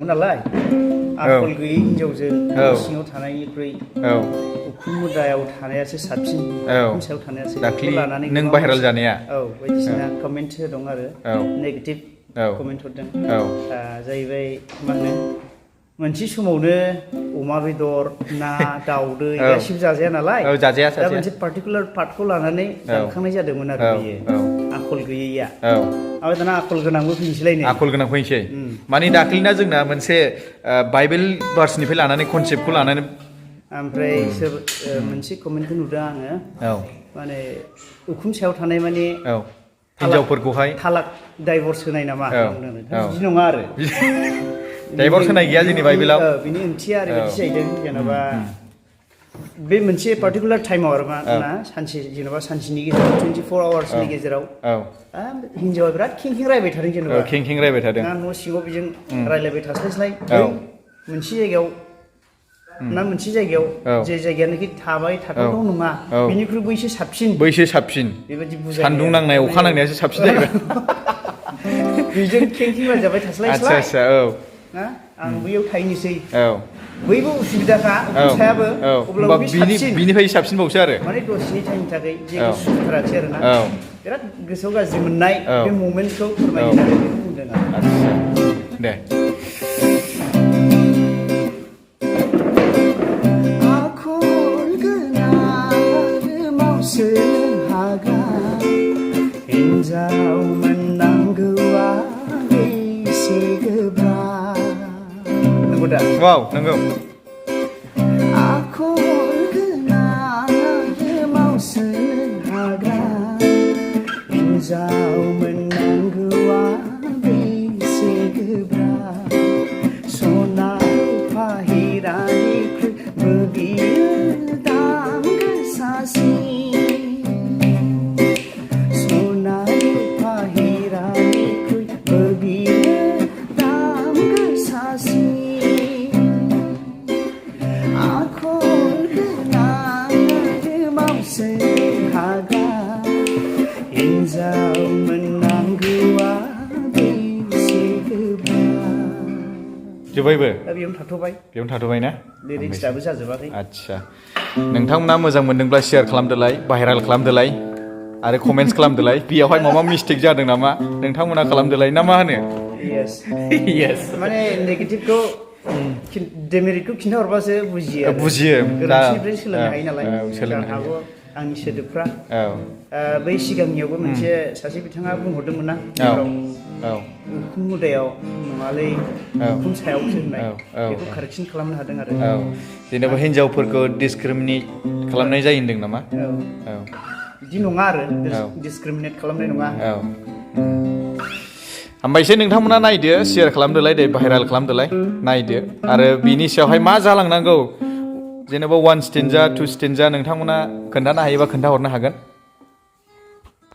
नालाय आखल गैयै हिनजावजों सिङाव थानायनिख्रुइ उखुम मुदायाव थानायासो साबसिन उखुम सायाव थानायासो दाख्लि नों भाइरेल जानाया बायदिसिना कमेन्ट दं आरो नेगेटिभ कमेन्ट हरदों जाहैबाय मा होनो मोनसे समावनो अमा बेदर ना दाउदै गासिबो जाजाया नालाय दा मोनसे पार्टिकुलार पार्टखौ लानानै दानखांनाय जादोंमोन आरो बेयो आखल गैयैया ओमफ्राय दाना आखल गोनांबो फैनोसैलाय नै आखल गोनां फैनोसै माने दाख्लिना जोंना मोनसे बाइबेल भार्सनिफ्राय लानानै कनसेप्टखौ लानानै ओमफ्राय सोर मोनसे कमेन्टखौ नुदों आङो माने उखुम सायाव थानाय माने हिनजावफोरखौहाय तालाक डाइभर्स होनाय नामा बिदि नङा आरो डाइभर्स होनाय गैया जोंनि बाइबेलाव बिनि ओंथिया ओरैबायदि जाहैदों जेनेबा बे मोनसे पार्टिकुलार टाइमाव आरो मा ना सानसे जेनेबा सानसेनि गेजेराव 24 आवार्सनि गेजेराव हिनजावा बिराद खें रायबाय थादों जेनेबा खें रायबाय थादों ना न' सिङाव बेजों रायलायबाय थास्लायस्लाय मोनसे जायगायाव ना मोनसे जायगायाव जे जायगायानोखि थाबाय थाथावथाव नङा बिनिख्रुइ बैसो साबसिन बेबायदि बुजायनाय सान्दुं नांनाय अखा नांनायासो साबसिन जाहैबाय बेजों खें रायजाबाय थास्लायस्लाय ना आं बैयाव थाहैनोसै बैबो उसुबिदाखा सायाबो अब्लाबो बिनिफ्राय साबसिनबावसो आरो माने दसेनि टाइमनि थाखाय जेबो सुखुथाराखै आरो ना बिराद गोसोआव गाज्रि मोननाय बे मोमेन्टखौ फोरमायनो थाखाय बेखौ बुंदों आरो दे आखल गोनां मावसोनो हाग्रा हिनजाव मोननांगौआ एसे गोब्राब नंगौ दा नंगौ आखल गोनां मावसोनो हाग्रा हिनजाव मोननांगौआ बेसे गोब्राब सना रुफा हिरानिख्रुइबो बियो दाम गोसासिन सना रुफा हिरानिख्रुइबो बियो दाम गोसासिन आखल गोनां मावसोनो हाग्रा हिनजाव मोननांगौआ बेसे गोब्राब जोबायबो बेयावनो थाथ'बाय ना लिरिक्सआबो जाजोबाखै आच्छा नोंथांमोना मोजां मोनदोंब्ला शेयार खालामदोलाय भाइरेल खालामदोलाय आरो कमेन्ट्स खालामदोलाय बेयावहाय माबा मिस्टेक जादों नामा नोंथांमोना खालामदोलाय ना मा होनो यस माने नेगेटिभखौ डेमेरिटखौ खिन्थाहरबासो बुजियो गोरोन्थिनिफ्राय सोलोंनो हायो नालाय जानो हागौ आंनि सोदोबफ्रा बै सिगांनियावबो मोनसे सासे बिथाङा बुंहरदोंमोन ना उखुम मुदायाव नङालै उखुम सायावसो होननाय बेखौ कारेक्सन खालामनो हादों आरो जेनेबा हिनजावफोरखौ डिसक्रिमिनेट खालामनाय जायो होनदों नामा बिदि नङा आरो डिसक्रिमिनेट खालामनाय नङा हामबायसै नोंथांमोना नायदो शेयार खालामदोलाय दे भाइरेल खालामदोलाय नायदो आरो बिनि सायावहाय मा जालांनांगौ जेनेबा 1 स्टेन्जा 2 स्टेन्जा नोंथांमोना खोन्थानो हायोबा खोन्थाहरनो हागोन